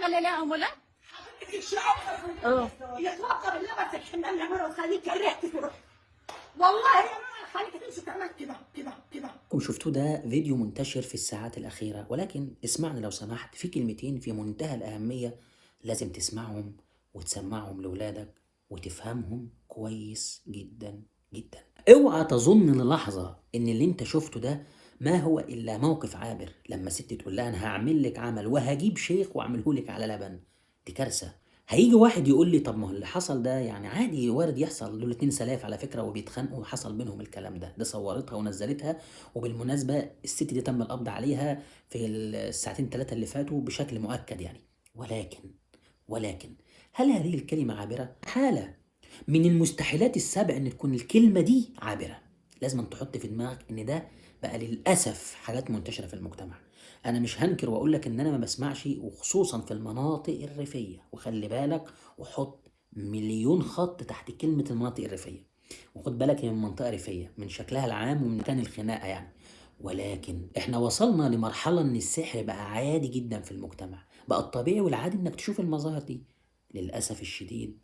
عمل لا ولا حضرتك الشعب يتوقع باللبن في الحمام يا مرة وخليك ريحتك تروح. والله يا مرة خليك تمشي تعمل كده كده كده. وشفتوه ده فيديو منتشر في الساعات الأخيرة، ولكن اسمعني لو سمحت، في كلمتين في منتهى الأهمية لازم تسمعهم وتسمعهم لولادك وتفهمهم كويس جدا جدا. اوعى تظن للحظة ان اللي انت شفته ده ما هو إلا موقف عابر. لما ست تقول لها أنا هعمل لك عمل وهجيب شيخ وأعمله لك على لبن، دي كارثة. هيجي واحد يقول لي طب ما هو اللي حصل ده يعني عادي، وارد يحصل، دول اتنين سلاف على فكرة وبيتخانقوا وحصل بينهم الكلام ده، ده صورتها ونزلتها. وبالمناسبة الست دي تم القبض عليها في الساعتين ثلاثة اللي فاتوا بشكل مؤكد يعني. ولكن هل هذه الكلمة عابرة؟ حالة من المستحيلات السبع ان تكون الكلمة دي عابرة. لازم تحط في دماغك ان ده بقى للأسف حاجات منتشرة في المجتمع. انا مش هنكر واقول لك ان انا ما بسمعش، وخصوصا في المناطق الريفية، وخلي بالك وحط مليون خط تحت كلمة المناطق الريفية، وخد بالك هي من منطقة ريفية من شكلها العام ومن مكان الخناقة يعني. ولكن احنا وصلنا لمرحلة ان السحر بقى عادي جدا في المجتمع، بقى الطبيعي والعادي انك تشوف المظاهر دي للأسف الشديد.